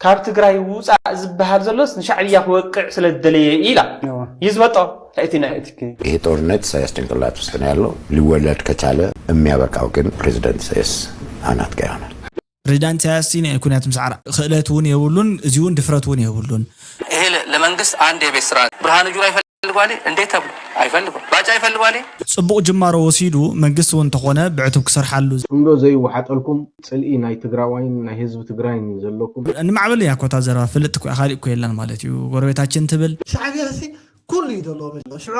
ካብ ትግራይ ውፃእ ዝበሃል ዘሎስ ንሻዕብያ ክወቅዕ ስለ ዝደለየ እዩ ኢላ። እዩ ዝበጦ። እቲ ናይ ይሄ ጦርነት ኢሳያስ ጭንቅላት ውስጥ ነው ያለው። ሊወለድ ከቻለ የሚያበቃው ግን ፕሬዚደንት ኢሳያስ አናት ጋር ይሆናል። ፕሬዚዳንት ኢሳያስ ናይ ኩናት ምስዓር ክእለት እውን የብሉን። እዚ እውን ድፍረት እውን የብሉን። ይሄ ለመንግስት አንድ የቤት ስራ። ብርሃኑ ጁላ ይፈልጓል እንዴት ተብሎ አይፈልጉም። ባጫ ይፈልጓል። ጽቡቕ ጅማሮ ወሲዱ መንግስቲ እውን እንተኾነ ብዕቱብ ክሰርሓሉ እንዶ ዘይወሓጠልኩም ጽልኢ ናይ ትግራዋይን ናይ ህዝቢ ትግራይን ዘለኩም ንማዕበል እያ ኮታ ዘረባ ፍልጥ እኮ እያ፣ ካሊእ እኮ የለን ማለት እዩ። ጎረቤታችን ትብል ሻዕብያ ሲ ኩሉ እዩ ዘለዎ። ሽዑ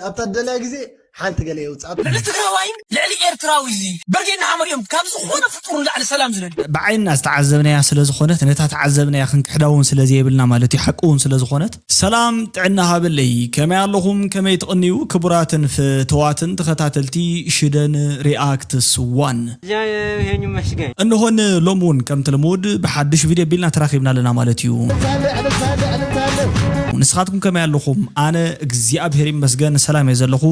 ኣብታ ደላይ ግዜ ሓንቲ ገለ የውፅኣ። ልዕሊ ትግራዋይን ልዕሊ ኤርትራዊ እዚ ብርጌድ ንሓመድ እዮም ካብ ዝኾነ ፍጡር ንላዕሊ ሰላም ዝደልዩ። ብዓይንና ዝተዓዘብናያ ስለ ዝኾነት ነታ ተዓዘብናያ ክንክሕዳ እውን ስለ ዘየብልና ማለት እዩ። ሓቂ እውን ስለ ዝኾነት። ሰላም ጥዕና ሃበለይ፣ ከመይ ኣለኹም? ከመይ ትቕንዩ? ክቡራትን ፍትዋትን ተኸታተልቲ ሽደን ሪኣክትስ ዋን። እግዚአብሔር ይመስገን። እንሆን ሎም እውን ከምቲ ልሙድ ብሓድሽ ቪድዮ ቢልና ተራኺብና ኣለና ማለት እዩ። ንስኻትኩም ከመይ ኣለኹም? ኣነ እግዚኣብሔር ይመስገን ሰላም እየ ዘለኹ።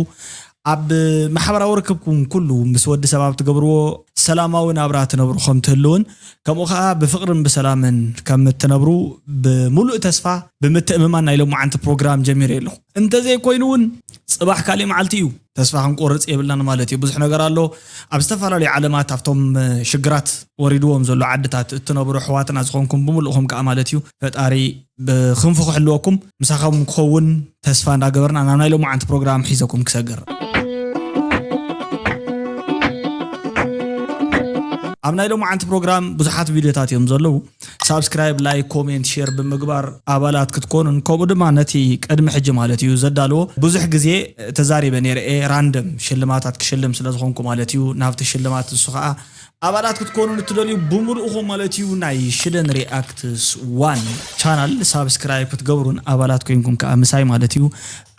ኣብ ማሕበራዊ ርክብኩም ኩሉ ምስ ወዲ ሰብ ኣብ ትገብርዎ ሰላማዊ ናብራ ትነብሩ ከም ትህልውን ከምኡ ከዓ ብፍቕርን ብሰላምን ከም እትነብሩ ብምሉእ ተስፋ ብምትእምማን ናይ ሎማዓንቲ ፕሮግራም ጀሚረ ኣለኹ። እንተዘይኮይኑ እውን ፅባሕ ካሊእ መዓልቲ እዩ። ተስፋ ክንቆርፅ የብልናን ማለት እዩ። ብዙሕ ነገር ኣሎ ኣብ ዝተፈላለዩ ዓለማት ኣብቶም ሽግራት ወሪድዎም ዘሎ ዓድታት እትነብሩ ኣሕዋትና ዝኾንኩም ብምልእኹም ከዓ ማለት እዩ ፈጣሪ ብክንፉ ክሕልወኩም ምሳኹም ክኸውን ተስፋ እንዳገበርና ናብ ናይ ሎማዓንቲ ፕሮግራም ሒዘኩም ክሰግር። ኣብ ናይ ሎማዓንቲ ፕሮግራም ብዙሓት ቪድዮታት እዮም ዘለዉ። ሳብስክራይብ፣ ላይክ፣ ኮሜንት፣ ሼር ብምግባር ኣባላት ክትኮኑን ከምኡ ድማ ነቲ ቅድሚ ሕጂ ማለት እዩ ዘዳልዎ ብዙሕ ግዜ ተዛሪበ ነይረ እየ ራንደም ሽልማታት ክሽልም ስለ ዝኾንኩ ማለት እዩ ናብቲ ሽልማት ንሱ ከዓ ኣባላት ክትኮኑን እትደልዩ ብምልእኹም ማለት እዩ ናይ ሽደን ሪኣክትስ ዋን ቻናል ሳብስክራይብ ክትገብሩን ኣባላት ኮይንኩም ከዓ ምሳይ ማለት እዩ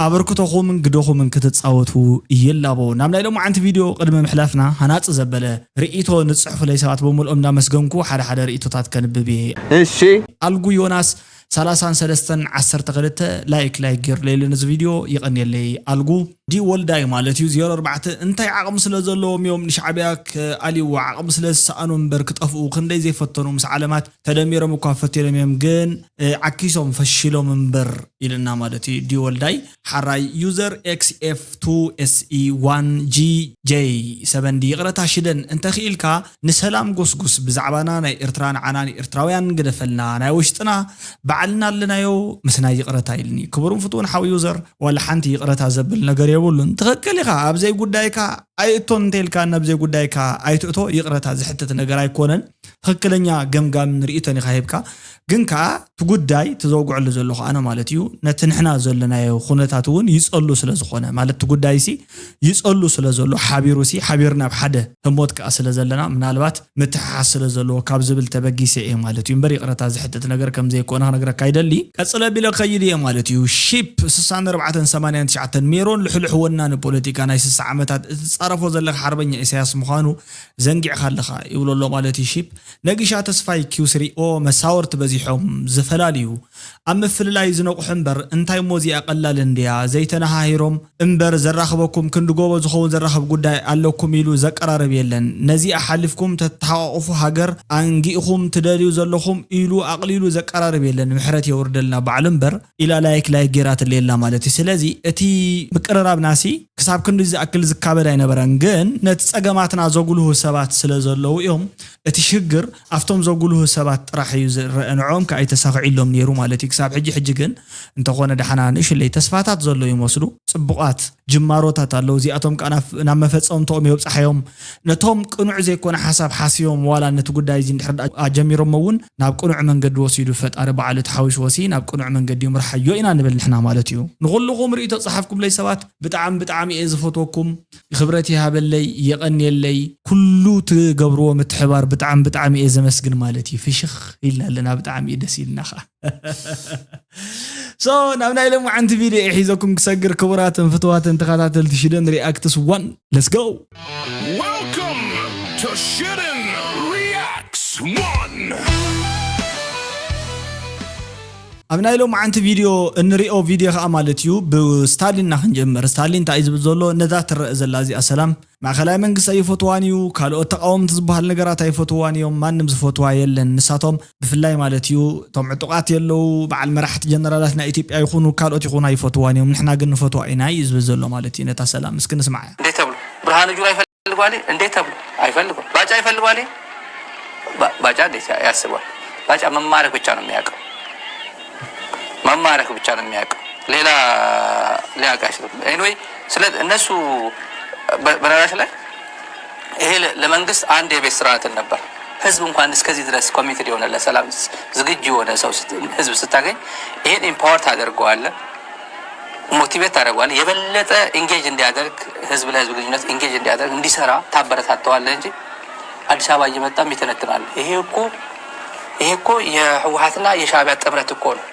ኣበርክቶኹምን ግደኹምን ክትፃወቱ ይላቦ። ናብ ናይ ሎማዓንቲ ቪድዮ ቅድሚ ምሕላፍና ሃናፂ ዘበለ ርእይቶ ንፅሕፉለይ ሰባት ብምልኦም እንዳመስገንኩ ሓደ ሓደ ርእይቶታት ከንብብ እየ። እሺ። ኣልጉ ዮናስ ሰላሳን ሰለስተን ዓሰርተ ክልተ ላይክ ላይክ ጌርለይሉ ነዚ ቪድዮ ይቐንየለይ። ኣልጉ ዲ ወልዳይ ማለት እዩ ዜሮ ኣርባዕተ እንታይ ዓቕሚ ስለ ዘለዎም እዮም ንሻዕብያ ክኣልይዎ ዓቕሚ ስለ ዝሰኣኑ እምበር ክጠፍኡ ክንደይ ዘይፈተኑ ምስ ዓለማት ተደሚሮም እኳ ፈቲኖም እዮም ግን ዓኪሶም ፈሺሎም እምበር ኢልና ማለት እዩ ዲ ወልዳይ ሓራይ user X F two S E one G J seven D ይቕረታ ሽደን እንተኽኢልካ ንሰላም ጎስጉስ ብዛዕባና ናይ ኤርትራ ንዓና ንኤርትራውያን ግደፈልና ናይ ውሽጥና ባዕልና ኣለናዮ ምስናይ ይቕረታ ኢልኒ ክቡርን ፍቱውን ሓው user ዋላ ሓንቲ ይቕረታ ዘብል ነገር የብሉን ትኽክል ኢኻ ኣብዘይ ጉዳይካ ኣይእቶን እንተኢልካ ናብ ዘይጉዳይካ ኣይትእቶ ይቕረታ ዝሕትት ነገር ኣይኮነን ትኽክለኛ ገምጋምን ርእይቶን ኢኻ ሂብካ ግን ከዓ እቲ ጉዳይ እቲ ዘውግዐሉ ዘለኹ ኣነ ማለት እዩ ነቲ ንሕና ዘለናዮ ኩነታት እውን ይፀሉ ስለ ዝኾነ ማለት እቲ ጉዳይ ሲ ይፀሉ ስለ ዘሎ ሓቢሩ ሲ ሓቢርና ኣብ ሓደ ህሞት ከዓ ስለ ዘለና ምናልባት ምትሕሓዝ ስለ ዘለዎ ካብ ዝብል ተበጊሰ እየ ማለት እዩ እምበር ይቕረታ ዝሕትት ነገር ከም ዘይኮነ ክነግረካ ይደሊ ቀፅለ ቢለ ከይድ እየ ማለት እዩ ሺፕ ስሳን ኣርባዕተን ሰማንያን ትሽዓተን ሜሮን ልሕልሕ ወናኒ ፖለቲካ ናይ ስሳ ዓመታት እትፃረፎ ዘለካ ሓርበኛ ኢሳያስ ምዃኑ ዘንጊዕካ ኣለኻ ይብሎ ኣሎ ማለት እዩ ሺፕ ነጊሻ ተስፋይ ኪው ስሪ ኦ መሳወርቲ በዚሖም ዝፈላልዩ ኣብ ምፍልላይ ዝነቑሑ እምበር እንታይ እሞ እዚኣ ቀላል እንድያ ዘይተነሃሂሮም እምበር ዘራኽበኩም ክንዲ ጎቦ ዝኸውን ዘራኽብ ጉዳይ ኣለኩም ኢሉ ዘቀራርብ የለን ነዚኣ ሓሊፍኩም ተተሓቋቑፉ ሃገር ኣንጊእኹም ትደልዩ ዘለኹም ኢሉ ኣቕሊሉ ዘቀራርብ የለን ምሕረት የውርደልና ባዕሉ እምበር ኢላ ላይክ ላይክ ጌራትለይ ኣላ ማለት እዩ ስለዚ እቲ ምቅርራብናሲ ክሳብ ክንዲ ዝኣክል ዝካበድ ኣይነበረን ግን ነቲ ጸገማትና ዘጉልሁ ሰባት ስለ ዘለዉ እዮም እቲ ሽግር ኣብቶም ዘጉልሁ ሰባት ጥራሕ እዩ ዝረአ ንዕኦም ከኣ ኣይተሳኽዒሎም ነይሩ ማለት እዩ ክሳብ ሕጂ ሕጂ ግን እንተኾነ ደሓና ንእሽለይ ተስፋታት ዘሎ ይመስሉ ጽቡቓት ጅማሮታት ኣለዉ እዚኣቶም ከኣ ናብ መፈጸምትኦም የብጽሓዮም ነቶም ቅኑዕ ዘይኮነ ሓሳብ ሓሲቦም ዋላ ነቲ ጉዳይ እዚ እንድሕር ኣጀሚሮሞ እውን ናብ ቅኑዕ መንገዲ ወሲዱ ፈጣሪ ባዕሉ ተሓዊስዎሲ ናብ ቅኑዕ መንገዲ ይምርሓዮ ኢና ንብል ንሕና ማለት እዩ ንኹልኹም ርእይቶ ጸሓፍኩምለይ ሰባት ብጣዕሚ ብጣዕሚ እየ ዝፈትወኩም ክብረት ይሃበለይ የቐንየለይ ኩሉ ትገብርዎ ምትሕባር ብጣዕሚ ብጣዕሚ እየ ዘመስግን ማለት እዩ ፍሽኽ ኢልና ኣለና ብጣዕሚ እዩ ደስ ኢልና ኸዓ so ናብ ናይ ሎማዓንቲ ቪድዮ እየ ሒዘኩም ክሰግር ክቡራትን ፍትዋትን ተኸታተልቲ ሽደን ሪኣክትስ ዋን let's go Welcome to Shiden Reacts One. ኣብ ናይ ሎማዓንቲ ቪድዮ እንሪኦ ቪድዮ ከዓ ማለት እዩ ብስታሊንና ክንጀምር ስታሊን እንታይ እዩ ዝብል ዘሎ ነዛ ትረአ ዘላ እዚኣ ሰላም ማእኸላይ መንግስቲ ኣይፈትዋን እዩ፣ ካልኦት ተቃወምቲ ዝበሃል ነገራት ኣይፈትዋን እዮም፣ ማንም ዝፈትዋ የለን። ንሳቶም ብፍላይ ማለት እዩ እቶም ዕጡቓት የለው በዓል መራሕቲ ጀነራላት ናይ ኢትዮጵያ ይኹኑ ካልኦት ይኹኑ ኣይፈትዋን እዮም፣ ንሕና ግን ንፈትዋ ኢና እዩ ዝብል ዘሎ ማለት እዩ። ነታ ሰላም እስኪ ንስማዓያ። እንዴት ተብሎ? ብርሃኑ ጁላ ይፈልጓል? እንዴት ተብሎ? አይፈልጉም። ባጫ ይፈልጓል? ባ- ባጫ እንዴት ያስባል? ባጫ መማረክ ብቻ ነው የሚያውቀው። መማረክ ብቻ ነው የሚያውቀው። ሌላ ሊያውቅ አይችልም። Anyway፣ ስለ እነሱ በ- በነገራችን ላይ ይሄ ለ- ለመንግስት አንድ የቤት ስርዓትን ነበር። ህዝብ እንኳን እስከዚህ ድረስ ኮሚትድ የሆነ ለሰላም ዝግጁ የሆነ ሰው ስት- ህዝብ ስታገኝ ይሄን ኢምፓወር ታደርገዋለህ፣ ሞቲቬት ታደርገዋለህ። የበለጠ ኢንጌጅ እንዲያደርግ፣ ህዝብ ለህዝብ ግንኙነት ኢንጌጅ እንዲያደርግ፣ እንዲሰራ ታበረታተዋለህ እንጂ አዲስ አበባ እየመጣም ይተነትናል። ይሄ እኮ ይሄ እኮ የህወሓትና የሻዕቢያ ጥምረት እኮ ነው።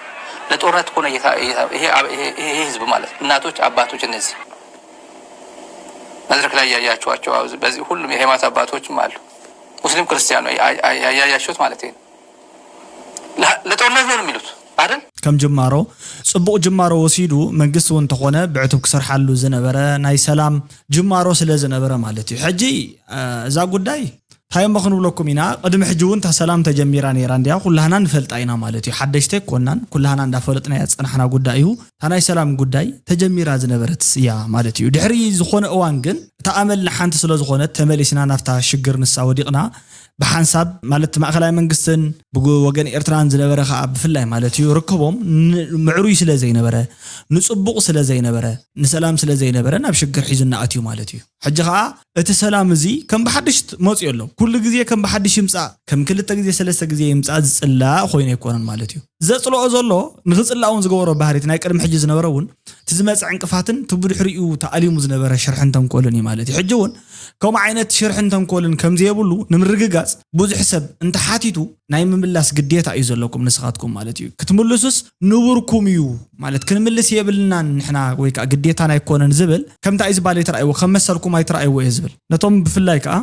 ለጦርነት እኮ ነው እየታ- እየታ- ይሄ አብ- ይሄ ይሄ ህዝብ ማለት እናቶች፣ አባቶች፣ እነዚህ መድረክ ላይ ያያችኋቸው አሁን በዚህ ሁሉም የሃይማኖት አባቶችም አሉ፣ ሙስሊም ክርስቲያኑ ያ- ያ- ያያችሁት ማለት ነው። ለ- ለጦርነት ነው የሚሉት አይደል? ከም ጅማሮ ጽቡቕ ጅማሮ ወሲዱ መንግስቲ እውን እንተኾነ ብዕቱብ ክሰርሓሉ ዝነበረ ናይ ሰላም ጅማሮ ስለ ዝነበረ ማለት እዩ። ሕጂ እዛ ጉዳይ እንታይ እሞ ክንብለኩም ኢና፣ ቅድሚ ሕጂ እውን እታ ሰላም ተጀሚራ ነይራ እንዲያ፣ ኩላህና ንፈልጣ ኢና ማለት እዩ። ሓደሽቲ ኣይኮናን፣ ኩላህና እንዳፈለጥናያ ዝጸናሕና ጉዳይ እዩ። እታ ናይ ሰላም ጉዳይ ተጀሚራ ዝነበረት እያ ማለት እዩ። ድሕሪ ዝኾነ እዋን ግን እታ ኣመል ንሓንቲ ስለ ዝኾነት ተመሊስና ናብታ ሽግር ንሳ ወዲቕና። ብሓንሳብ ማለት ማእኸላይ መንግስትን ብወገን ኤርትራን ዝነበረ ከዓ ብፍላይ ማለት እዩ ርክቦም ን- ምዕሩይ ስለ ዘይነበረ፣ ንፅቡቕ ስለ ዘይነበረ፣ ንሰላም ስለ ዘይነበረ ናብ ሽግር ሒዙና ኣትዩ ማለት እዩ። ሕጂ ከዓ እቲ ሰላም እዚ ከም ብሓድሽ መፅኡ ኣሎ። ኩሉ ግዜ ከም ብሓድሽ ይምፃእ፣ ከም ክልተ ግዜ ሰለስተ ግዜ ይምፃእ ዝፅላእ ኮይኑ ኣይኮነን ማለት እዩ። ዘፅልኦ ዘሎ ንክፅላእ እውን ዝገበሮ ባህሪት ናይ ቅድሚ ሕጂ ዝነበረ እውን እቲ ዝመፅእ ዕንቅፋትን እቲ ብድሕሪኡ ተኣሊሙ ዝነበረ ሽርሕን ተንኮልን እዩ ማለት እዩ። ሕጂ እውን ከምኡ ዓይነት ሽርሕን ተንኮልን ከምዘየብሉ ንምርግጋፅ ብዙሕ ሰብ እንተሓቲቱ ናይ ምምላስ ግዴታ እዩ ዘለኩም ንስኻትኩም ማለት እዩ። ክትምልሱስ ንቡርኩም እዩ ማለት ክንምልስ የብልናን ንሕና ወይ ከዓ ግዴታና ኣይኮነን ዝብል ከምታ እዩ ዝበሃል ኣይትረኣይዎ፣ ከም መሰልኩም ኣይትረኣይዎ እየ ዝብል። ነቶም ብፍላይ ከዓ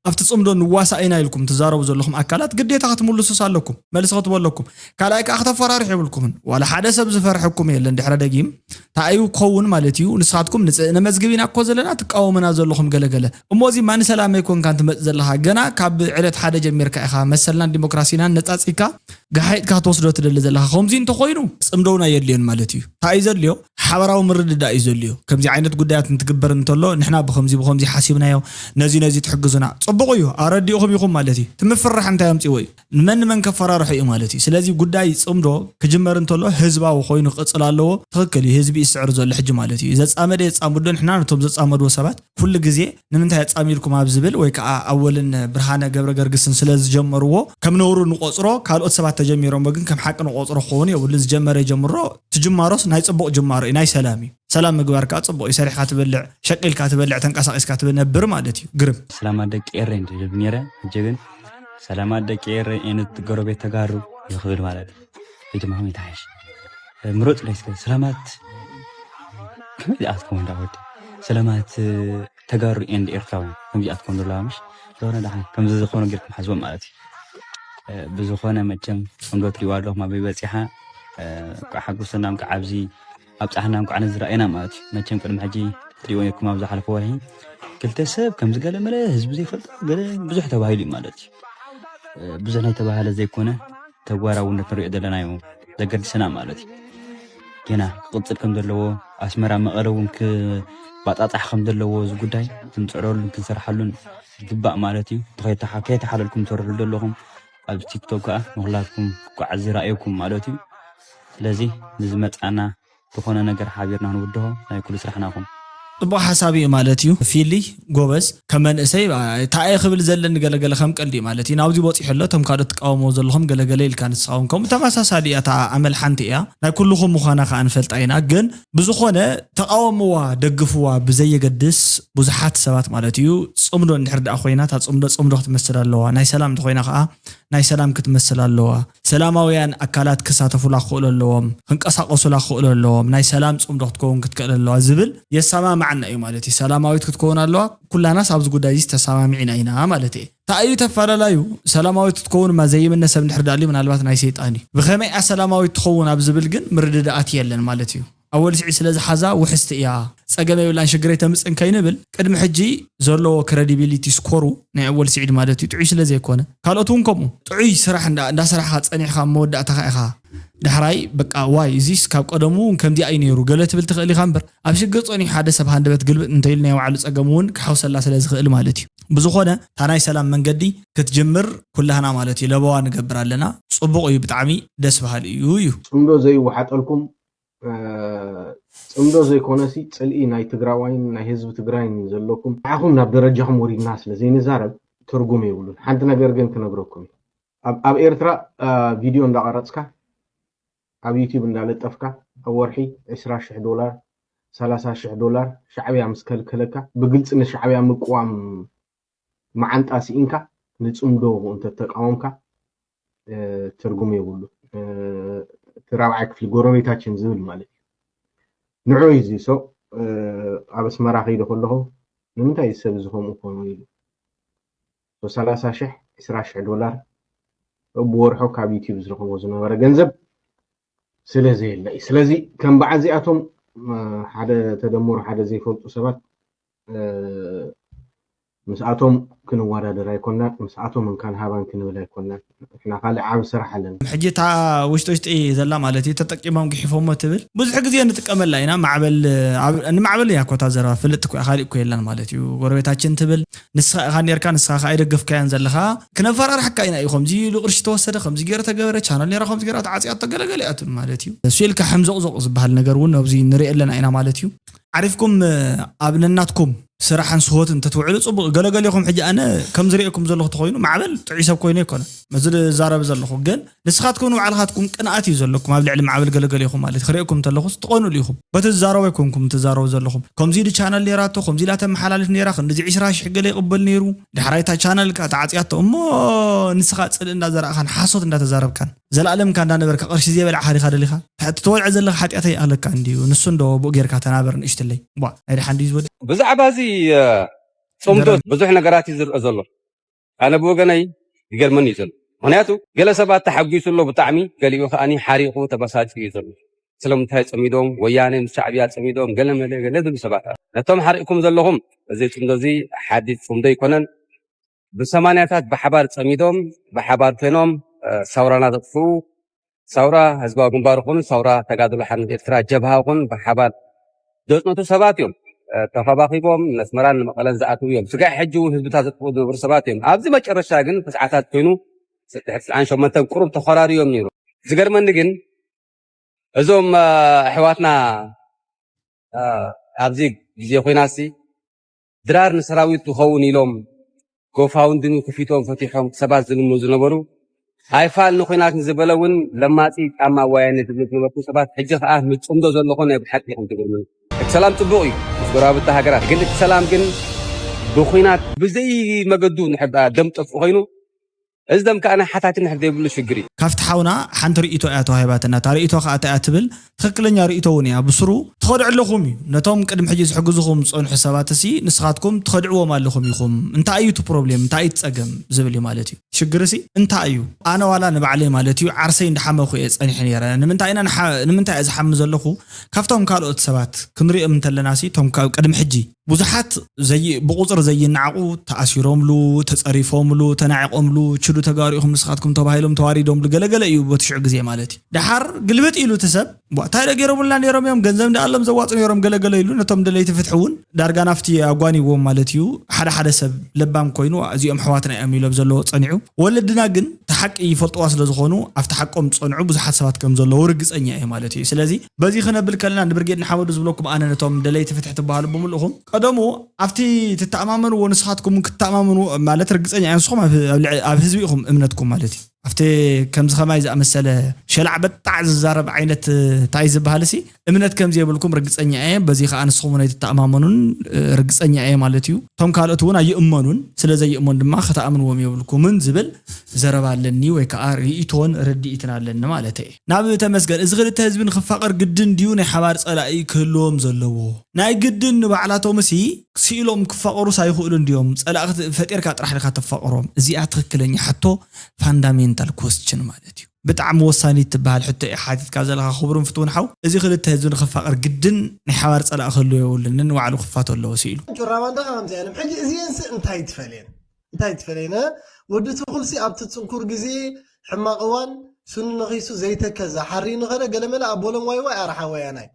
ኣብቲ ፅምዶ ንዋሳእ ኢና ኢልኩም ትዛረቡ ዘለኹም ኣካላት ግዴታ ክትምልሱስ ኣለኩም፣ መልሲ ክትቡ ኣለኩም። ካልኣይ ከዓ ክተፈራርሑ የብልኩምን። ዋላ ሓደ ሰብ ዝፈርሐኩም የለን ድሕረ ደጊም እንታይ እዩ ክኸውን ማለት እዩ? ንስኻትኩም ንጽ- ነመዝግብ ኢና እኮ ዘለና ትቃወሙና ዘለኹም ገለገለ። እሞ እዚ ማን ሰላም ኣይኮንካን ትመጽእ ዘለኻ? ገና ካብ ዕለት ሓደ ጀሚርካ ኢኻ መሰልናን ዲሞክራሲናን ነጻጺካ ጋሓይጥካ ክትወስዶ ትደሊ ዘለኻ። ከምዚ እንተኾይኑ ጽምዶውና የድልዮን ማለት እዩ። እንታይ እዩ ዘድልዮ? ሓበራዊ ምርድዳእ እዩ ዘድልዮ። ከምዚ ዓይነት ጉዳያት እንትግበር እንተሎ ንሕና ብኸምዚ ብኸምዚ ሓሲብናዮ፣ ነዚ ነዚ ትሕግዙና። ጽቡቕ እዩ፣ ኣረዲእኹም ኢኹም ማለት እዩ። እቲ ምፍርራሕ እንታይ ኣምጺዎ እዩ? ንመን ንመን ከፈራርሑ እዩ ማለት እዩ። ስለዚ ጉዳይ ጽምዶ ክጅመር እንተሎ ህዝባዊ ኮይኑ ክቕጽል ኣለዎ። ትኽክል እዩ፣ ህዝቢ ይስዕር ዘሎ ሕጂ ማለት እዩ። ዘጻመደ የጻምዶ፣ ንሕና ነቶም ዘጻመድዎ ሰባት ኩሉ ግዜ ንምንታይ ኣጻሚድኩም ኣብ ዝብል ወይ ከዓ ኣወልን ብርሃነ ገብረ ገርግስን ስለ ዝጀመርዎ ከም ነውሩ ንቆጽሮ፣ ካልኦት ሰባት ተጀሚሮሞ ግን ከም ሓቂ ንቆጽሮ ክኸውን የብሉን። ዝጀመረ ይጀምሮ፣ ትጅማሮስ ናይ ጽቡቕ ጅማሮ እዩ፣ ናይ ሰላም እዩ። ሰላም ምግባር ከዓ ጽቡቕ እዩ። ሰሪሕካ ትበልዕ፣ ሸቂልካ ትበልዕ፣ ተንቀሳቂስካ ትነብር ማለት እዩ። ግርም። ሰላማት ደቂ ኤረይ እንድብል ነይረ። ሕጂ ግን ሰላማት ደቂ ኤረይ ኤንድ ጎረቤት ተጋሩ ይኽብል ማለት እዩ። ወይ ድማ ከመይ ተሓይሽ? ምሩጽ ለይስከ ሰላማት ከመይ ዝኣትኩም እንዳ ወዲ? ሰላማት ተጋሩ ኤንድ ኤርትራውያን ከምዚ ኣትኮም ዘለዋ ምሽ? ዝኾነ ደሓን ከምዚ ዝኾነ ጌርኩም ሓስቦም ማለት እዩ። ብዝኾነ መቸም እንዶ ትሪዋ ኣለኹም ኣበይ በጺሓ፣ እንኳዕ ሓጎሰና፣ እንኳዕ ኣብዚ ኣብጻሕና፣ እንኳዕ ነዚ ረኣየና ማለት እዩ። መቸም ቅድሚ ሕጂ ትሪእዎ ነርኩም ኣብ ዝሓለፈ ወርሒ ክልተ ሰብ ከምዚ ገለ መለ ህዝቢ ዘይፈልጦ ገለ ብዙሕ ተባሂሉ እዩ ማለት እዩ። ብዙሕ ናይ ተባህለ ዘይኮነ ተግባራውነት ንሪኦ ዘለና እዩ ዘገድሰና ማለት እዩ። ጌና ክቕጽል ከም ዘለዎ፣ ኣስመራ መቐለ እውን ክባጣጣሕ ከም ዘለዎ፣ እዚ ጉዳይ ክንጽዕረሉን ክንሰርሓሉን ይግባእ ማለት እዩ። ከይተሓ- ከይተሓለልኩም ትሰርሕሉ ዘለኹም ኣብዚ ቲክቶክ ከኣ ንኹላትኩም ክጓዓዝ ይረኣየኩም ማለት እዩ። ስለዚ ንዝመጻና ዝኾነ ነገር ሓቢርና ክንውድሆ ናይ ኩሉ ስራሕና ኹም። ጽቡቕ ሓሳብ እዩ ማለት እዩ። ፊሊ ጎበዝ፣ ከም መንእሰይ እንታይ እየ ክብል ዘለኒ ገለገለ ከም ቀልዲ እዩ ማለት እዩ። ናብዚ በጺሑ ኣሎ፣ እቶም ካልኦት ትቃወምዎ ዘለኹም ገለገለ ኢልካ ንስኻ እውን ከምኡ ተመሳሳሊ እያ፣ እታ ኣመል ሓንቲ እያ። ናይ ኩልኹም ምዃና ከኣ ንፈልጣ ኢና። ግን ብዝኾነ ተቃወምዋ ደግፍዋ ብዘየገድስ ብዙሓት ሰባት ማለት እዩ ጽምዶ እንድሕር ደኣ ኮይና እታ ጽምዶ ጽምዶ ክትመስል ኣለዋ። ናይ ሰላም እንተኾይና ከኣ ናይ ሰላም ክትመስል ኣለዋ። ሰላማውያን ኣካላት ክሳተፉላ ክኽእሉ ኣለዎም፣ ክንቀሳቐሱላ ክኽእሉ ኣለዎም፣ ናይ ሰላም ጽምዶ ክትከውን ክትክእል ኣለዋ ዝብል የሰማምዓና እዩ ማለት እዩ። ሰላማዊት ክትከውን ኣለዋ፣ ኩላናስ ኣብዚ ጉዳይ እዚ ተሰማሚዕና ኢና ማለት እየ። እንታይ እዩ ተፈላለዩ? ሰላማዊት ክትከውን ማ ዘይምነ ሰብ እንድሕር ደኣ ኣልዩ ምናልባት ናይ ሰይጣን እዩ። ብኸመይ እያ ሰላማዊት ትኸውን ኣብ ዝብል ግን ምርድዳኣት የለን ማለት እዩ። ኣወል ስዒድ ስለ ዝሓዛ ውሕስቲ እያ፣ ጸገም የብላን፣ ሽግረይ ተምጽእን ከይንብል፣ ቅድሚ ሕጂ ዘለዎ ክረዲቢሊቲ ስኮሩ ናይ ኣወል ስዒድ ማለት እዩ ጥዑይ ስለ ዘይኮነ፣ ካልኦት እውን ከምኡ ጥዑይ ስራሕ እንዳ- እንዳሰራሕኻ ጸኒሕካ ኣብ መወዳእታኻ ኢኻ ዳሕራይ በቃ ዋይ እዚስ ካብ ቀደሙ እውን ከምዚ ኣዩ ነይሩ ገለ ትብል ትኽእል ኢኻ እምበር፣ ኣብ ሽግር ጸኒሑ ሓደ ሰብ ሃንደበት ግልብጥ እንተኢሉ ናይ ባዕሉ ጸገም እውን ክሓውሰላ ስለ ዝኽእል ማለት እዩ። ብዝኾነ እታ ናይ ሰላም መንገዲ ክትጅምር ኩላህና ማለት እዩ ለበዋ ንገብር ኣለና። ጽቡቕ እዩ፣ ብጣዕሚ ደስ በሃሊ እዩ እዩ። ጽምዶ ዘይወሓጠልኩም ጽምዶ ዘይኮነሲ ጽልኢ ናይ ትግራዋይን ናይ ህዝቢ ትግራይን ዘለኩም ንዓኹም ናብ ደረጃኹም ወሪድና ስለ ዘይንዛረብ ትርጉም የብሉን። ሓንቲ ነገር ግን ክነግረኩም እዩ። ኣብ ኤርትራ ቪድዮ እንዳቀረፅካ ኣብ ዩቲብ እንዳለጠፍካ ኣብ ወርሒ ዕስራ ሽሕ ዶላር ሰላሳ ሽሕ ዶላር ሻዕብያ ምስ ከልከለካ ብግልፂ ንሻዕብያ ምቅዋም መዓንጣ ስኢንካ ንፅምዶ እንተተቃወምካ ትርጉም የብሉ። እቲ ራብዓይ ክፍሊ ጎረቤታችን ዝብል ማለት እዩ። ንዑ እዚ ሰው ኣብ ኣስመራ ከይደ ከለኹ ንምንታይ እዚ ሰብ እዚ ከምኡ ኮኑ ኢሉ ሰላሳ ሽሕ ዕስራ ሽሕ ዶላር ብወርሑ ካብ ዩቲብ ዝረኽቦ ዝነበረ ገንዘብ ስለ ዘየለ እዩ። ስለዚ ከም በዓል እዚኣቶም ሓደ ተደመሩ ሓደ ዘይፈልጡ ሰባት ምስኣቶም ክንወዳደር ኣይኮናን፣ ምስኣቶም እንካን ሃባን ክንብል ኣይኮናን። ንሕና ካልእ ዓቢ ስራሕ ኣለና። ሕጂ እታ ውሽጢ ውሽጢ ዘላ ማለት እዩ ተጠቂሞም ግሒፎሞ ትብል ብዙሕ ግዜ ንጥቀመላ ኢና። ማዕበል ኣብ- ንማዕበል እያ እኮ እታ ዘረባ ፍልጥ እኮ እያ፣ ካሊእ እኮ የላን ማለት እዩ። ጎረቤታችን ትብል ንስኻ ኢኻ ኔርካ ንስኻ ከኣ ኣይደገፍካያን ዘለኻ ክነፈራርሓካ ኢና እዩ ከምዚ ኢሉ ቅርሺ ተወሰደ ከምዚ ገይረ ተገበረ ቻናል ኔራ ከምዚ ገይራ ተዓጽያቶ ገለገለ እያ ትብል ማለት እዩ። እሱ ኢልካ ሕምዞቕዞቕ ዝበሃል ነገር እውን ኣብዚ ንርኢ ኣለና ኢና ማለት እዩ። ዓሪፍኩም ኣብ ነናትኩም ስራሕን ስሆትን እንተትውዕሉ ጽቡቕ። ገለገሊኹም ሕጂ ኣነ ከም ዝርእየኩም ዘለኹ ተኾይኑ ማዕበል ጥዑይ ሰብ ኮይኑ ኣይኮነን እዚ ዝዛረብ ዘለኹ፣ ግን ንስኻትኩም ንባዕልኻትኩም ቅንኣት እዩ ዘለኩም ኣብ ልዕሊ ማዕበል ገለገሊኹም ማለት እዩ። ክርእየኩም እንተለኹስ ትቐንሉ ኢኹም። በቲ ዝዛረቡ ኣይኮንኩም ትዛረቡ ዘለኹም። ከምዚ ኢሉ ቻነል ነይራቶ፣ ከምዚ ኢላ ተመሓላልፍ ነይራ፣ ክንድዚ ዕስራ ሽሕ ገለ ይቕበል ነይሩ። ዳሕራይ እታ ቻነል ከኣ ተዓጽያቶ እሞ ንስኻ ጽልኢ እንዳዘራእኻን ሓሶት እንዳተዛረብካን ዘላለም እካ እንዳነበርካ ቅርሺ ዘይበላዕካ ዲኻ ደሊኻ? እቲ ትበልዖ ዘለኻ ሓጢኣት ኣይኣኽለካ እንድዩ። ንሱ እንዶ ብኡ ጌርካ ተናበር ንእሽትለይ። ቧ ናይ ደሓን ድዩ ዝወዲ? ብዛዕባ እዚ ጽምዶ ብዙሕ ነገራት እዩ ዝርአ ዘሎ። ኣነ ብወገነይ ይገርመኒ እዩ ዘሎ። ምኽንያቱ ገለ ሰባት ተሓጒሱ ኣሎ ብጣዕሚ፣ ገሊኡ ከኣ ሓሪቑ ተበሳጭ እዩ ዘሎ። ስለምንታይ ጸሚዶም ወያነ ምስ ሻዕብያ ጸሚዶም ገለ መለ ገለ ዝብሉ ሰባት ኣለዉ። ነቶም ሓሪቕኩም ዘለኹም እዚ ጽምዶ እዚ ሓዲስ ጽምዶ ኣይኮነን። ብሰማንያታት ብሓባር ጸሚዶም ብሓባር ኮይኖም ሳውራና ዘጥፍኡ ሳውራ ህዝባዊ ግንባር ይኹን ሳውራ ተጋድሎ ሓርነት ኤርትራ ጀብሃ ይኹን ብሓባር ዘጽነቱ ሰባት እዮም። ተኸባኺቦም ነስመራን ንመቐለን ዝኣትዉ እዮም። ስጋዕ ሕጂ እውን ህዝብታት ዘጥፍኡ ዝነበሩ ሰባት እዮም። ኣብዚ መጨረሻ ግን ተስዓታት ኮይኑ ድሕሪ ትስዓን ሸሞንተን ቁሩብ ተኾራርዮም ነይሩ። ዝገርመኒ ግን እዞም ኣሕዋትና ኣብዚ ግዜ ኹናትሲ ድራር ንሰራዊት ዝኸውን ኢሎም ጎፋውንድሚ ክፊቶም ፈቲሖም ሰባት ዝልምኑ ዝነበሩ ኣይፋል ንኹናት ንዝበለ እውን ለማፂ ጫማ ወያነ ዝብሉ ዝነበርኩም ሰባት ሕጂ ከዓ ምስ ፅምዶ ዘለኹ ናይ ብሓቂ ኢኹም ትግርምኑ። እቲ ሰላም ፅቡቕ እዩ ምስ ጎረባብቲ ሃገራት፣ ግን እቲ ሰላም ግን ብኹናት ብዘይ መገዱ ንሕባ ደም ጠፍኡ ኮይኑ እዚ ደም ከዓ ናይ ሓታቲ ንሕብ ዘይብሉ ሽግር እዩ። ካብቲ ሓውና ሓንቲ ርእይቶ እያ ተዋሂባትና። እታ ርእይቶ ከዓ እንታይ እያ ትብል? ትኽክለኛ ርእይቶ እውን እያ። ብስሩ ትኸድዑ ኣለኹም እዩ። ነቶም ቅድሚ ሕጂ ዝሕግዙኹም ዝጸንሑ ሰባት እሲ ንስኻትኩም ትኸድዕዎም ኣለኹም ኢኹም። እንታይ እዩ እቲ ፕሮብሌም? እንታይ እዩ እቲ ጸገም? ዝብል እዩ ማለት እዩ። ሽግር እሲ እንታይ እዩ? ኣነ ዋላ ንባዕለይ ማለት እዩ ዓርሰይ እንዳሓመኹ እየ ጸኒሐ ነይረ። ንምንታይ ኢና ንሓ- ንምንታይ እየ ዝሓሚ ዘለኹ? ካብቶም ካልኦት ሰባት ክንሪኦም እንተለና ሲ እቶም ካብ ቅድሚ ሕጂ ብዙሓት ዘይ- ብቁፅር ዘይነዓቑ ተኣሲሮምሉ፣ ተፀሪፎምሉ፣ ተናዒቖምሉ፣ ችዱ ተጋሩ ኢኹም ንስኻትኩም ተባሂሎም ተዋሪዶምሉ ገለገለ እዩ በቲ ሽዑ ግዜ ማለት እዩ። ደሓር ግልብጥ ኢሉ እቲ ሰብ ቧ፣ እንታይ ዶ ገይሮምልና ነይሮም እዮም፣ ገንዘብ እንዳኣሎም ዘዋፁ ነይሮም ገለገለ ኢሉ ነቶም ደለይቲ ፍትሒ እውን ዳርጋ ናፍቲ ኣጓኒዎም ማለት እዩ። ሓደ ሓደ ሰብ ለባም ኮይኑ እዚኦም ኣሕዋትና እዮም ኢሎም ዘለዎ ፀኒዑ። ወለድና ግን እቲ ሓቂ ይፈልጥዋ ስለ ዝኾኑ ኣብቲ ሓቆም ዝፀንዑ ብዙሓት ሰባት ከም ዘለዉ ርግፀኛ እየ ማለት እዩ። ስለዚ በዚ ክነብል ከለና ንብርጌድ ንሓመዱ ዝብለኩም ኣነ ነቶም ደለይቲ ፍትሒ ትበሃሉ ብምልእኹም ቀደሙ ኣብቲ ትተኣማመንዎ ንስኻትኩም ክትተኣማመንዎ ማለት ርግፀኛ እየ ንስኹም ኣብ ኣብ ልዕ- ኣብ ህዝቢ ኢኹም እምነትኩም ማለት እዩ። ኣብቲ ከምዚ ከማይ ዝኣመሰለ ሸላዕ በጣዕ ዝዛረብ ዓይነት እንታይ ዝበሃል ሲ እምነት ከም ዘየብልኩም ርግፀኛ እየ። በዚ ከዓ ንስኹም እውን ኣይትተኣማመኑን ርግፀኛ እየ ማለት እዩ። እቶም ካልኦት እውን ኣይእመኑን፣ ስለ ዘይእመኑ ድማ ከተኣምንዎም የብልኩምን ዝብል ዘረባ ኣለኒ ወይ ከዓ ርእይቶን ርድኢትን ኣለኒ ማለት እየ። ናብ ተመስገን፣ እዚ ክልተ ህዝቢ ንክፋቐር ግድን ድዩ ናይ ሓባር ፀላኢ ክህልዎም ዘለዎ? ናይ ግድን ንባዕላቶም ሲ ስኢሎም ክፋቐሩስ ኣይኽእሉን ድዮም? ፀላኢ ክት- ፈጢርካ ጥራሕ ዲኻ ተፋቕሮም? እዚኣ ትኽክለኛ ሕቶ ፋንዳሜንታል ኮስችን ማለት እዩ። ብጣዕሚ ወሳኒት ትበሃል ሕቶ እያ ሓቲትካ ዘለኻ ክቡርን ፍትውን ሓው። እዚ ክልተ ህዝቢ ንኽፋቐር ግድን ናይ ሓባር ጸላኢ ክህልዎ የብሉን፣ ነንባዕሉ ክፋቶ ኣለዎ ስኢሉ። ራባንዳ ከምዚ ኣይለም ሕጂ እዚአንስ እንታይ ትፈልየን እንታይ ትፈልየን ወዲ ትኹልሲ ኣብቲ ፅንኩር ግዜ ሕማቕ እዋን ስኑ ነኺሱ ዘይተከዘ ሓሪ ንኸደ ገለመለ ኣቦሎም ዋይ ዋይ ኣርሓ ወያናይ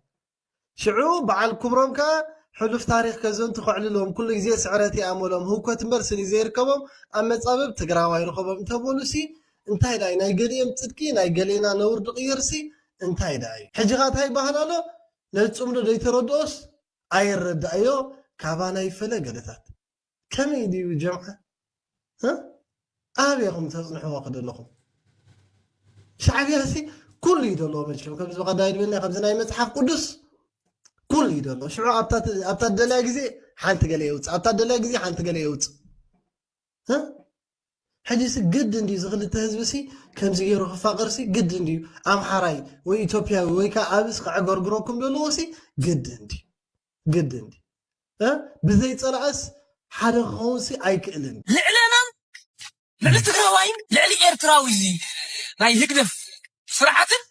ሽዑ በዓል ክብሮም ከኣ ሕሉፍ ታሪኽ ከዘንቱ ከዕልሎም ኩሉ ግዜ ስዕረት ይኣመሎም ህውከት እምበር ስኒ ዘይርከቦም ኣብ መጻብብ ትግራዋይ ርኸቦም እንተበሉሲ እንታይ ዳይ ናይ ገሊኦም ጽድቂ ናይ ገሌና ነውር ድቕይርሲ እንታይ ዳይ ሕጂ ኸኣ እንታይ ይበሃል ኣሎ ነዚ ጽምዶ ዘይተረድኦስ ኣየረዳእዮ ካባና ይፈለ ገለታት ከመይ ድዩ ጀምዓ ኣበይ ኢኹም ተፅንሕዎ ክደለኹም ሻዕብያ ሲ ኩሉ እዩ ዘለዎ መቸም ከምዚ ብቐዳይ ድበልና ከምዚ ናይ መፅሓፍ ቅዱስ ኩሉ እዩ ዘሎ ሽዑ ኣብታ ደላይ ግዜ ሓንቲ ገለ የውፅእ ኣብታ ደላይ ግዜ ሓንቲ ገለ የውፅእ ሕጂ ሲ ግድ እንዲ እዚ ክልተ ህዝቢ ሲ ከምዚ ገይሩ ክፋቀር ሲ ግድ እንዲ ኣምሓራይ ወይ ኢትዮጵያዊ ወይ ከዓ ኣብስ ከዕገርግረኩም ዘለዎ ሲ ግድ እንዲ ግድ እንዲ ብዘይ ፀላእስ ሓደ ክኸውን ሲ ኣይክእልን ልዕለና ልዕሊ ትግራዋይን ልዕሊ ኤርትራዊ እዚ ናይ ህግደፍ ስርዓትን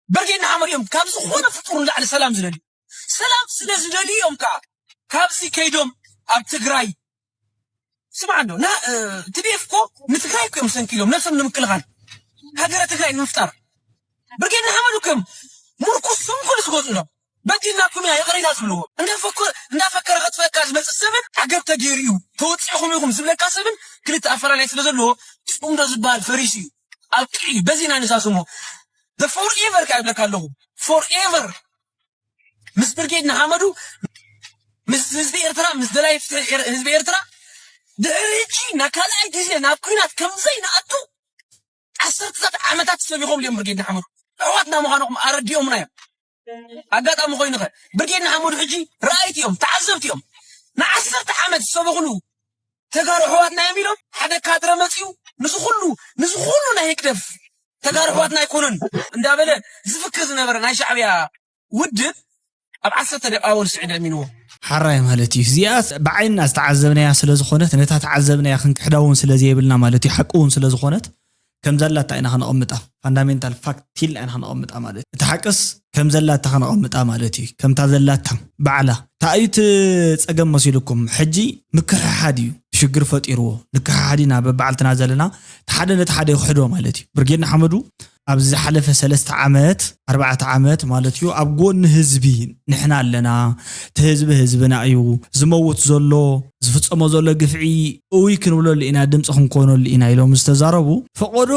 ብርጌድ ንሓመድ እዮም ካብ ዝኾነ ፍጡር ንላዕሊ ሰላም ዝደልዩ ሰላም ስለ ዝደልዩ እዮም ከዓ ካብዚ ከይዶም ኣብ ትግራይ ስማዕ እንዶ ና ቲዲኤፍ እኮ ንትግራይ እኮ እዮም ሰንኪሎም ነብሶም ንምክልኻል ሃገረ ትግራይ ንምፍጣር ብርጌድ ንሓመድ እኮ እዮም ሙርኩስ ስንኩል ዝገዝኡሎም በዲልናኩም ኢና ይቕሬታ ዝብልዎ እንዳፈከረ ከጥፈካ ዝመፅእ ሰብን ዓገብ ተገይሩ እዩ ተወፂኹም ኢኹም ዝብለካ ሰብን ክልተ ኣፈላላይ ስለ ዘለዎ ፅምዶ ዝበሃል ፈሪሱ እዩ ኣብቂዑ እዩ በዚ ኢና ንዛዝሞ ፎር ኤቨር ከ ይብለካ ኣለኹ ፎር ኤቨር ምስ ብርጌድ ንሓመዱ ምስ ህዝቢ ኤርትራ ምስ ደላይ ፍትሒ ህዝቢ ኤርትራ ድሕሪ ሕጂ ናብ ካልኣይ ግዜ ናብ ኩናት ከምዘይንኣቱ ዓሰርተታት ዓመታት ሰቢኾም እዮም ብርጌድ ንሓመዱ ኣሕዋትና ምዃኖም ኣረዲኦምና እዮም ኣጋጣሚ ኮይኑኸ ብርጌድ ንሓመዱ ሕጂ ረኣይቲ እዮም ተዓዘብቲ እዮም ንዓሰርተ ዓመት ዝሰበኹሉ ተጋሩ ኣሕዋትና እዮም ኢሎም ሓደ ካድረ መፅኡ ንዚ ኩሉ ንዚ ኩሉ ናይ ህግደፍ ተጋሩ ኣሕዋትና ኣይኮኑን እንዳበለ ዝፍክር ዝነበረ ናይ ሻዕብያ ውድብ ኣብ ዓሰርተ ደቂቃ ወልስዒ ደሚንዎ። ሓራይ ማለት እዩ። እዚኣ ብዓይንና ዝተዓዘብናያ ስለ ዝኾነት ነታ ተዓዘብናያ ክንክሕዳ እውን ስለ ዘየብልና ማለት እዩ። ሓቂ እውን ስለ ዝኾነት ከም ዘላታ ኢና ከነቐምጣ። ፋንዳሜንታል ፋክት ኢልና ኢና ከነቐምጣ ማለት እዩ። እቲ ሓቅስ ከም ዘላታ ከነቐምጣ ማለት እዩ። ከምታ ዘላታ ባዕላ። እንታይ እዩ እቲ ጸገም መሲልኩም? ሕጂ ምክሕሓድ እዩ ሽግር ፈጢርዎ። ንክሕሓድ ኢና በባዕልትና ዘለና። እቲ ሓደ ነቲ ሓደ ይኽሕዶ ማለት እዩ። ብርጌድ ንሓመዱ ኣብዚ ዝሓለፈ ሰለስተ ዓመት ኣርባዕተ ዓመት ማለት እዩ ኣብ ጎኒ ህዝቢ ንሕና ኣለና እቲ ህዝቢ ህዝብና እዩ ዝመውት ዘሎ ዝፍፀሞ ዘሎ ግፍዒ እውይ ክንብለሉ ኢና ድምፂ ክንኮነሉ ኢና ኢሎም ዝተዛረቡ ፈቆዶ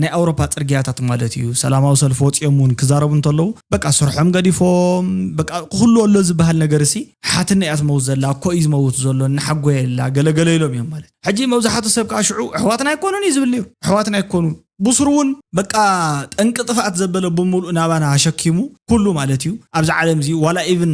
ናይ ኣውሮፓ ፅርግያታት ማለት እዩ ሰላማዊ ሰልፊ ወፂኦም እውን ክዛረቡ እንተለዉ በቃ ስርሖም ገዲፎም በቃ ኩሉ ኣሎ ዝበሃል ነገር ሲ ሓትና እያ ትመውት ዘላ እኮ እዩ ዝመውት ዘሎ እናሓጎየላ ገለገለ ኢሎም እዮም ማለት ሕጂ መብዛሕቱ ሰብ ከዓ ሽዑ ኣሕዋትና ኣይኮኑን እዩ ዝብል ነይሩ ኣሕዋትና ኣይኮኑን ብሱር እውን በቃ ጠንቂ ጥፍኣት ዘበለ ብምሉእ ናባና ኣሸኪሙ ኩሉ ማለት እዩ ኣብዚ ዓለም እዚ ዋላ ኢቭን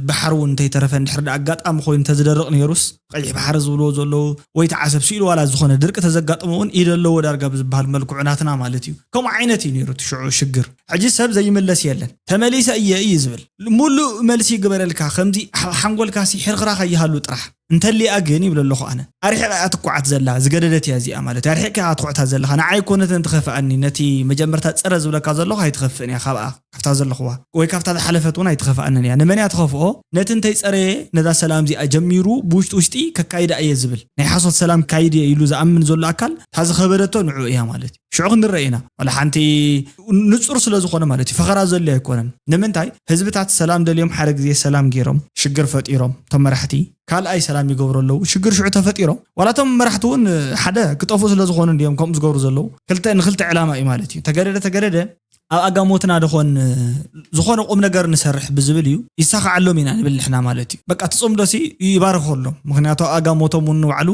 ባሕሪ እውን እንተይተረፈ እንድሕር ዳ ኣጋጣሚ ኮይኑ እንተዝደርቕ ነይሩስ ቀይሕ ባሕሪ ዝብልዎ ዘለዉ ወይ ተዓሰብ ስኢሉ ዋላ ዝኾነ ድርቂ ተዘጋጥሞ እውን ኢደ ኣለዎ ዳርጋ ብዝበሃል መልክዑ ናትና ማለት እዩ ከምኡ ዓይነት እዩ ነይሩ እቲ ሽዑ ሽግር ሕጂ ሰብ ዘይምለስ የለን ተመሊሰ እየ እዩ ዝብል ሙሉእ መልሲ ይግበረልካ ከምዚ ሓንጎልካ ሲ ሕርኽራኽ ኣይሃሉ ጥራሕ እንተሊኣ ግን ይብል ኣለኹ ኣነ ኣርሒቕ እያ ትኳዓት ዘላ ዝገደደት እያ እዚኣ ማለት ኣርሒቕካ እያ ትኩዕታ ዘለኻ ንዓይ ኮነት እንትኸፍኣኒ ነቲ መጀመርታ ፀረ ዝብለካ ዘለኹ ኣይትኸፍእን እያ ካብኣ ካብታ ዘለኽዋ ወይ ካብታ ዝሓለፈት እውን ኣይትኸፍኣንን እያ ንመን እያ ትኸፍኦ ነቲ እንተይፀረየ ነዛ ሰላም እዚኣ ጀሚሩ ብውሽጢ ውሽጢ ከካይዳ እየ ዝብል ናይ ሓሶት ሰላም ካይድ እየ ኢሉ ዝኣምን ዘሎ ኣካል እታ ዝኸበደቶ ንዑ እያ ማለት እዩ ሽዑ ክንርአ ኢና ዋላ ሓንቲ ንፁር ስለ ዝኾነ ማለት እዩ ፈኸራ ዘድልዮ ኣይኮነን ንምንታይ ህዝብታት ሰላም ደልዮም ሓደ ግዜ ሰላም ገይሮም ሽግር ፈጢሮም እቶም መራሕቲ ካልኣይ ሰላም ይገብሩ ኣለዉ ሽግር ሽዑ ተፈጢሮ ዋላ እቶም መራሕቲ እውን ሓደ ክጠፍኡ ስለ ዝኾኑ እንዲዮም ከምኡ ዝገብሩ ዘለዉ ክልተ ንክልተ ዕላማ እዩ ማለት እዩ ተገደደ ተገደደ ኣብ ኣጋሞትና ድኾን ዝኾነ ቁም ነገር ንሰርሕ ብዝብል እዩ ይሳኻዓሎም ኢና ንብል ንሕና ማለት እዩ በቃ ትፅምዶ ሲ ይባርኸሎም ምክንያቱ ኣጋሞቶም እውን ንባዕሉ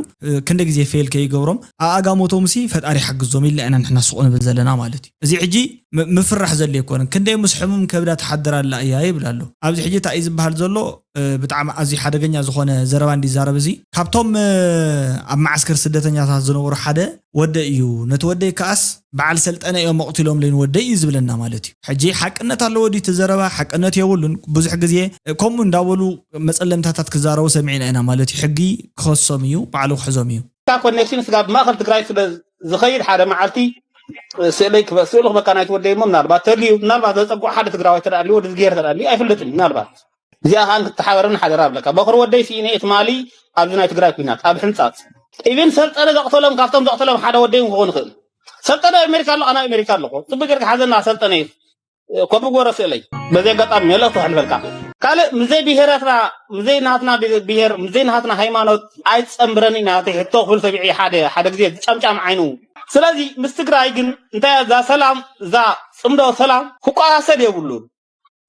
ክንደ ግዜ ፌል ከይገብሮም ኣብ ኣጋሞቶም ሲ ፈጣሪ ሓግዞም ኢልና ኢና ንሕና ስቁ ንብል ዘለና ማለት እዩ እዚ ሕጂ ምፍራሕ ዘድልዮ ኣይኮነን ክንደይ ምስ ሕሙም ከብዳ ትሓድር ኣላ እያ ይብል ኣሎ ኣብዚ ሕጂ እንታይ እዩ ዝበሃል ዘሎ ብጣዕሚ ኣዝዩ ሓደገኛ ዝኾነ ዘረባ እንዲ ዛረብ እዚ ካብቶም ኣብ መዓስከር ስደተኛታት ዝነበሩ ሓደ ወደ እዩ ነቲ ወደይ ከኣስ በዓል ሰልጠነ እዮም ኣቕቲሎም ለይን ወደይ እዩ ዝብለና ማለት እዩ ሕጂ ሓቅነት ኣለዎ ድዩ እቲ ዘረባ ሓቅነት የብሉን ብዙሕ ግዜ ከምኡ እንዳበሉ መፀለምታታት ክዛረቡ ሰሚዕና ኢና ማለት እዩ ሕጊ ክኸሶም እዩ ባዕሉ ክሕዞም እዩ እታ ኮኔክሽን ስጋብ ማእኸል ትግራይ ስለ ዝኸይድ ሓደ መዓልቲ ስእለይ ክበ- ስእሉ ክበካ ናይቲ ወደይ እሞ ምናልባት ተልዩ ምናልባት ዘፀጉዕ ሓደ ትግራዋይ ተዳልዩ ወደ ዝገር ተዳልዩ ኣይፍለጥን ምናልባት እዚኣ ከዓን ክትተሓበረን ሓደራ ኣለካ በክሪ ወደይ ስኢነ ትማሊ ኣብዚ ናይ ትግራይ ኩናት ኣብ ሕንፃፅ ኢቨን ሰልጠነ ዘቕተሎም ካብቶም ዘቕተሎም ሓደ ወደይ ክኸውን ይኽእል ሰልጠነ ኣሜሪካ ኣሎ ኣና ኣሜሪካ ኣለኹ ፅቡቅ ገርካ ሓዘና ሰልጠነ እዩ ኮፒ ጎረ ስእለይ በዚ ኣጋጣሚ መልእኽቲ ክሕልፈልካ ካልእ ምዘይ ብሄራትና ምዘይ ናትና ብሄር ምዘይ ናትና ሃይማኖት ኣይፀምብረን ኢና እቲ ሕቶ ክብል ሰሚዐ ሓደ ሓደ ግዜ ዝጨምጫም ዓይኑ ስለዚ ምስ ትግራይ ግን እንታይ እዛ ሰላም እዛ ፅምዶ ሰላም ክቋሳሰር የብሉን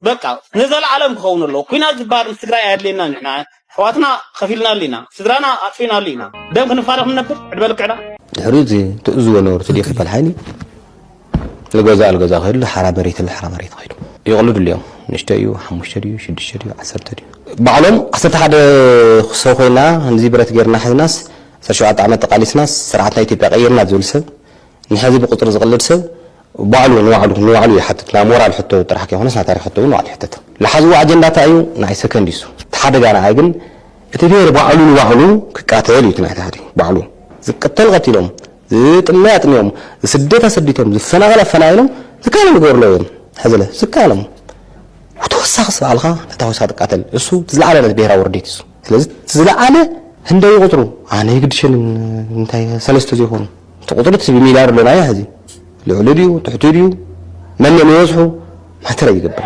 በቃ ንዘለዓለም ክኸውን ኣለዎ ኩናት ዝበሃል ምስ ትግራይ ኣየድልየና ንሕና ኣሕዋትና ከፊልና ኣለና ስድራና ኣጥፊና ኣለና ደም ክንፋለ ክንነብር ዕድመ ልክዕና ድሕሪኡ እዚ ትእዝዎ ነበሩ እቲ ዴፍ ይበሃል ሓይሊ ንገዛ ኣልገዛ ከይዱ ሓራ መሬት ል ሓራ መሬት ከይዱ ይቕልድሉ እዮም ንሽተ እዩ ሓሙሽተ ድዩ ሽዱሽተ ድዩ ዓሰርተ ድዩ ባዕሎም ዓሰርተ ሓደ ሰብ ኮይና ንዚ ብረት ጌርና ሒዝናስ ዓሰርተ ሸውዓተ ዓመት ተቃሊስናስ ስርዓትና ኢትዮጵያ ቀይርና ዝብል ሰብ ንሕዚ ብቁፅሪ ዝቕልድ ሰብ ባዕሉ ንባዕሉ ንባዕሉ ይሓትት ናይ ሞራል ሕቶ ጥራሕ ከይኮነስ ናይ ታሪክ ሕቶ እውን ንባዕሉ ይሕተት ዝሓዝዎ ኣጀንዳ እንታይ እዩ ንዓይ ሰከንድ እዩ እቲ ሓደጋ ንዓይ ግን እቲ ብሄር ባዕሉ ንባዕሉ ክቃተል እዩ እቲ ናይቲ ሓደ ባዕሉ ዝቅተል ቀቲሎም ዝጥመ ኣጥሚዮም ዝስደት ኣሰዲቶም ዝፈናቀል ኣፈናቂሎም ዝካሎም ይገብርሎ እዮም ሕዝለ ዝካሎም ተወሳኺ ስባዕልካ ነታ ወሳ ትቃተል እሱ ዝለዓለ ነት ብሄራዊ ውርዴት እዩ ስለዚ ዝለዓለ ህንደይ ቁፅሩ ኣነ ይግድሸን እንታይ ሰለስተ ዘይኮኑ እቲ ቁፅሪ እቲ ብሚልያር ኣለና ሕዚ ልዕሊ ድዩ ትሕቲ ድዩ መን እዮም ይበዝሑ ማተር ኣይገብር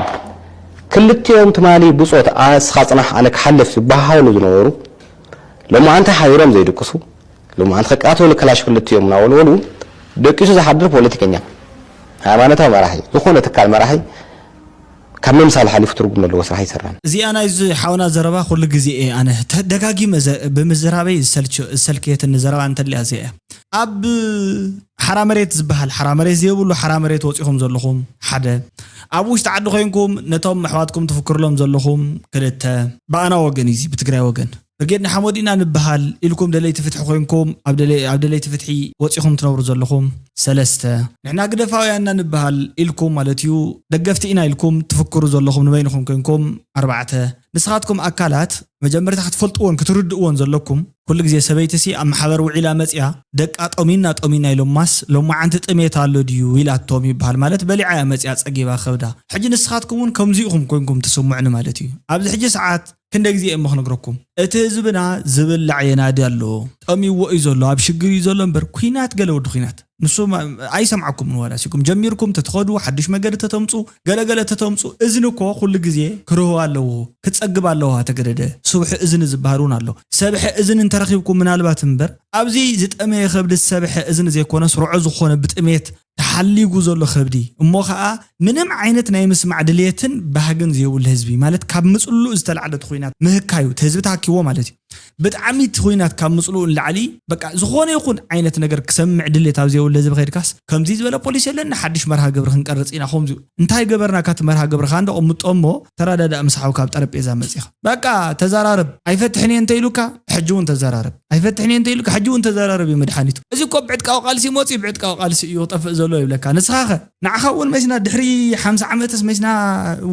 ክልቲኦም ትማሊ ብፆት ኣስኻ ፅናሕ ኣነ ክሓልፍ ዝበሃሃሉ ዝነበሩ ሎማዓንቲ ሓቢሮም ዘይድቅሱ ሎማዓንቲ ክቃተሉ ክላሽ ክልቲኦም እናወልወሉ ደቂሱ ዝሓድር ፖለቲከኛ ሃይማኖታዊ መራሒ ዝኾነ ትካል መራሒ ካብ ምምሳል ሓሊፉ ትርጉም ዘለዎ ስራሕ ኣይሰራን። እዚኣ ናይዚ ሓውና ዘረባ ኩሉ ግዜ እየ ኣነ ደጋጊመ ብምዝራበይ ዝሰልክየትኒ ዘረባ እንተልያ እዚኣ እያ። ኣብ ሓራ መሬት ዝበሃል ሓራ መሬት ዘይብሉ ሓራ መሬት ወፂኹም ዘለኹም ሓደ ኣብ ውሽጢ ዓዲ ኮይንኩም ነቶም ኣሕዋትኩም ትፍክርሎም ዘለኹም ክልተ ብኣና ወገን እዩ ብትግራይ ወገን ብርጌድ ንሓመዱ ኢና ንበሃል ኢልኩም ደለይቲ ፍትሒ ኮይንኩም ኣብ ደለይቲ ፍትሒ ወፂኹም ትነብሩ ዘለኹም ሰለስተ ንሕና ግደፋውያን ኢና ንበሃል ኢልኩም ማለት እዩ ደገፍቲ ኢና ኢልኩም ትፍክሩ ዘለኹም ንበይንኹም ኮይንኩም ኣርባዕተ ንስኻትኩም ኣካላት መጀመርታ ክትፈልጥዎን ክትርድእዎን ዘለኩም ኩሉ ግዜ ሰበይቲ ሲ ኣብ ማሕበር ውዒላ መፅያ ደቃ ጠሚና ጠሚና ኢሎማስ ሎማዓንቲ ጥሜት ኣሎ ድዩ ኢላቶም ይበሃል ማለት በሊዓ እያ መፅያ ፀጊባ ከብዳ ሕጂ ንስኻትኩም እውን ከምዚ ኢኹም ኮይንኩም ትስምዑኒ ማለት እዩ ኣብዚ ሕጂ ሰዓት ክንደይ ግዜ እየ እሞ ክነግረኩም እቲ ህዝብና ዝብላዕ የናዲ ኣሎ ጠሚዎ እዩ ዘሎ ኣብ ሽግር እዩ ዘሎ እምበር ኩናት ገለ ወዲ ኩናት ንሱ ኣይሰምዓኩምን ዋላ ሲኩም ጀሚርኩም ተትኸዱ ሓድሽ መገዲ ተተምፁ ገለገለ ተተምፁ እዝኒ እኮ ኩሉ ግዜ ክርህዋ ኣለዎ ክፀግብ ኣለዋ ተገደደ ስብሒ እዝኒ ዝበሃል እውን ኣሎ ሰብሒ እዝኒ እንተረኪብኩም ምናልባት እምበር ኣብዚ ዝጠመየ ከብዲ ሰብሒ እዝኒ ዘይኮነ ስርዖ ዝኾነ ብጥሜት ተሓሊጉ ዘሎ ከብዲ እሞ ከዓ ምንም ዓይነት ናይ ምስማዕ ድልየትን ባህግን ዘይብሉ ህዝቢ ማለት ካብ ምፅሉእ ዝተላዕለ እቲ ኩናት ምህካዩ እቲ ህዝቢ ተሃኪዎ ማለት እዩ ብጣዕሚ እቲ ኩናት ካብ ምፅሉኡ ንላዕሊ በቃ ዝኾነ ይኹን ዓይነት ነገር ክሰምዕ ድልየት ኣብ ዘይብሉ ህዝቢ ከይድካስ ከምዚ ዝበለ ፖሊስ የለና ሓድሽ መርሃ ግብሪ ክንቀርፅ ኢና ከምዚ እንታይ ገበርና ካቲ መርሃ ግብሪ ከ እንደ ቅምጦ እሞ ተረዳዳእ ምስ ሓውካ ኣብ ጠረጴዛ መፂኻ በቃ ተዘራረብ ኣይፈትሕን እየ እንተ ኢሉካ ሕጂ እውን ተዘራረብ ኣይፈትሕን እየ እንተ ኢሉካ ሕጂ እውን ተዘራረብ እዩ መድሓኒቱ እዚ እኮ ብዕጥቃዊ ቃልሲ ሞፂ ብዕጥቃዊ ቃልሲ እዩ ክጠፍእ ዘሎ ይብለካ ንስኻ ኸ ንዓኻ እውን መሲና ድሕሪ ሓምሳ ዓመትስ መሲና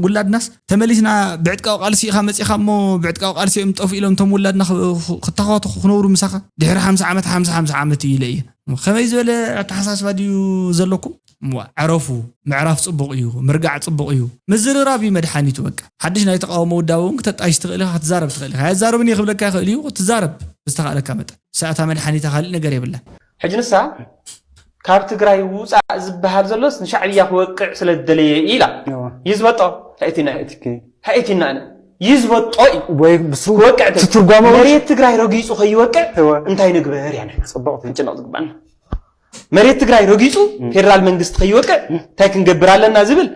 ውላድናስ ተመሊስና ብዕጥቃዊ ቃልሲ ኢኻ መፂኻ እሞ ብዕጥቃዊ ቃልሲ እዮም ጠፉ ኢሎም እቶም ውላድና ክተኻቱ ክነብሩ ምሳኻ ድሕሪ ሓምሳ ዓመት ሓምሳ ሓምሳ ዓመት እዩ ኢለ እየ ከመይ ዝበለ ኣተሓሳስባ ድዩ ዘለኩም ዕረፉ ምዕራፍ ፅቡቕ እዩ ምርጋዕ ፅቡቕ እዩ ምዝርራብ እዩ መድሓኒቱ በቃ ሓድሽ ናይ ተቃውሞ ውዳበ እውን ክተጣይሽ ትኽእል ኢኻ ክትዛረብ ትኽእል ኢኻ ኣይዛረብን እየ ክብለካ ይኽእል እዩ ክትዛረብ ብዝተኻእለካ መጠን ሰኣታ መድሓኒታ ካልእ ነገር የብላ ሕጂ ንሳ ካብ ትግራይ ውፃእ ዝበሃል ዘሎስ ንሻዕብያ ክወቅዕ ስለ ዝደለየ እዩ ኢላ እዩ ዝበጦ ታእቲና ታእቲና ኣነ ይዝበጦ እዩ ወይ ብሱ ክወቅዕ ትትርጓመ መሬት ትግራይ ረጊፁ ከይወቅዕ እንታይ ንግበር ያነ ፅቡቅ ክንጭነቅ ዝግባና መሬት ትግራይ ረጊፁ ፌደራል መንግስቲ ከይወቅዕ እንታይ ክንገብር ኣለና ዝብል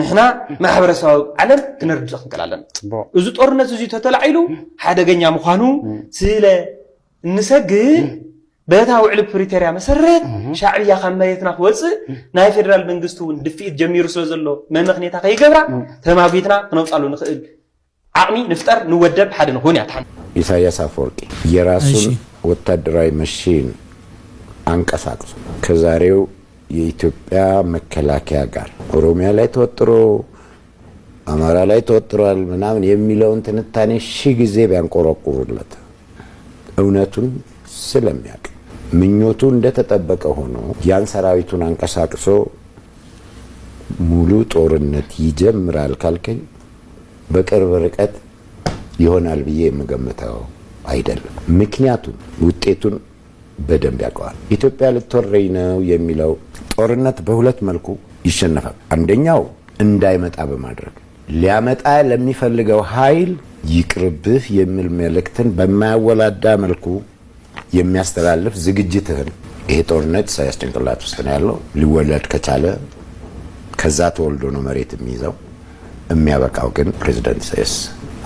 ንሕና ማሕበረሰባዊ ዓለም ክነርድእ ክንክእል ኣለና እዚ ጦርነት እዚ ተተላዒሉ ሓደገኛ ምዃኑ ስለ እንሰግእ በታ ውዕሊ ፕሪቶርያ መሰረት ሻዕብያ ካብ መሬትና ክወፅእ ናይ ፌደራል መንግስቲ እውን ድፍኢት ጀሚሩ ስለ ዘሎ መመኽኔታ ከይገብራ ተማጒትና ክነውፃሉ ንኽእል ዓቕሚ ንፍጠር ንወደብ ሓደ ንኹን እያ ትሓን። ኢሳያስ አፈወርቂ የራሱን ወታደራዊ መሽን አንቀሳቅሶ ከዛሬው የኢትዮጵያ መከላከያ ጋር ኦሮሚያ ላይ ተወጥሮ አማራ ላይ ተወጥሯል ምናምን የሚለውን ትንታኔ ሺ ጊዜ ቢያንቆረቁሩለት እውነቱን ስለሚያውቅ ምኞቱ እንደተጠበቀ ሆኖ ያን ሰራዊቱን አንቀሳቅሶ ሙሉ ጦርነት ይጀምራል ካልከኝ በቅርብ ርቀት ይሆናል ብዬ የምገምተው አይደለም። ምክንያቱም ውጤቱን በደንብ ያውቀዋል። ኢትዮጵያ ልትወረኝ ነው የሚለው ጦርነት በሁለት መልኩ ይሸነፋል። አንደኛው እንዳይመጣ በማድረግ ሊያመጣ ለሚፈልገው ኃይል ይቅርብህ የሚል መልእክትን በማያወላዳ መልኩ የሚያስተላልፍ ዝግጅትህን። ይሄ ጦርነት ኢሳያስ ጭንቅላት ውስጥ ነው ያለው። ሊወለድ ከቻለ ከዛ ተወልዶ ነው መሬት የሚይዘው። የሚያበቃው ግን ፕሬዚደንት ኢሳያስ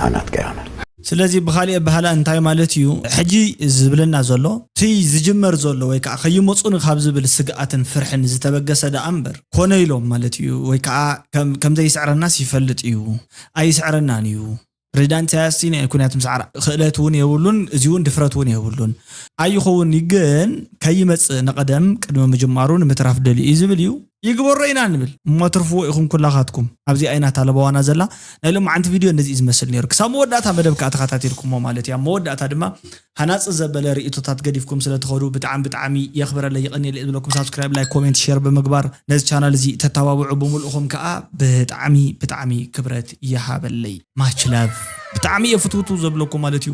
አናት ጋር ይሆናል። ስለዚ ብኻሊእ ኣበሃላ እንታይ ማለት እዩ? ሕጂ ዝብለና ዘሎ እቲ ዝጅመር ዘሎ ወይ ከዓ ከይመፁኒ ካብ ዝብል ስግኣትን ፍርሕን ዝተበገሰ ደኣ እምበር ኮነ ኢሎም ማለት እዩ። ወይ ከዓ ከም- ከም ዘይስዕረናስ ይፈልጥ እዩ። ኣይስዕረናን እዩ። ፕሬዚዳንት ኢሳያስ ናይ ኩናት ምስዓር ክእለት እውን የብሉን። እዚ እውን ድፍረት እውን የብሉን። ኣይኸውን ግን ከይመፅእ ንቐደም ቅድሚ ምጅማሩ ንምትራፍ ደልዩ እዩ ዝብል እዩ። ይግበሮ ኢና ንብል እሞ ትርፍዎ ኢኹም ኩላኻትኩም። ኣብዚ ኣይናታ ለበዋና ዘላ ናይ ሎማዓንቲ ቪድዮ ነዚ እዩ ዝመስል ነይሩ። ክሳብ መወዳእታ መደብ ከዓ ተኸታቲልኩሞ ማለት እዩ። ኣብ መወዳእታ ድማ ሃናፂ ዘበለ ርእቶታት ገዲፍኩም ስለ ትኸዱ ብጣዕሚ ብጣዕሚ የኽብረለይ የቐንየለይ ዝብለኩም ሳብስክራይብ፣ ላይክ፣ ኮሜንት፣ ሼር ብምግባር ነዚ ቻናል እዚ ተተባብዑ ብምልእኹም ከዓ ብጣዕሚ ብጣዕሚ ክብረት ይሃበለይ። ማች ላቭ። ብጣዕሚ እየ ፍትውትው ዘብለኩም ማለት እዩ።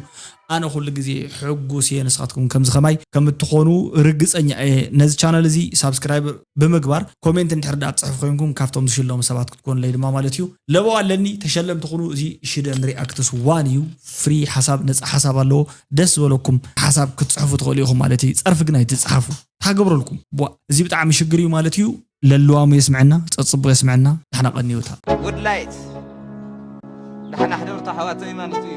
ኣነ ኩሉ ግዜ ሕጉስ እየ ንስኻትኩም ከምዚ ከማይ ከም እትኾኑ ርግፀኛ እየ። ነዚ ቻናል እዚ ሳብስክራይብ ብምግባር ኮሜንት እንድሕር ዳኣ ትፅሕፉ ኮይንኩም ካብቶም ዝሽለሙ ሰባት ክትኮኑለይ ድማ ማለት እዩ። ለበዋ ኣለኒ ተሸለምቲ ኩኑ። እዚ ሽደን ሪኣክትስ ዋን እዩ። ፍሪ ሓሳብ ነፃ ሓሳብ ኣለዎ። ደስ ዝበለኩም ሓሳብ ክትፅሕፉ ትኽእሉ ኢኹም ማለት እዩ። ፀርፊ ግን ኣይትፅሓፉ። ታገብረልኩም ቧ እዚ ብጣዕሚ ሽግር እዩ ማለት እዩ። ለልዋሙ የስምዐና፣ ፀፅቡቕ የስምዐና። ዳሕና ቀንዩታ። ውድላይት ዳሕና ሕደርታ ሓዋተይ ማለት እዩ።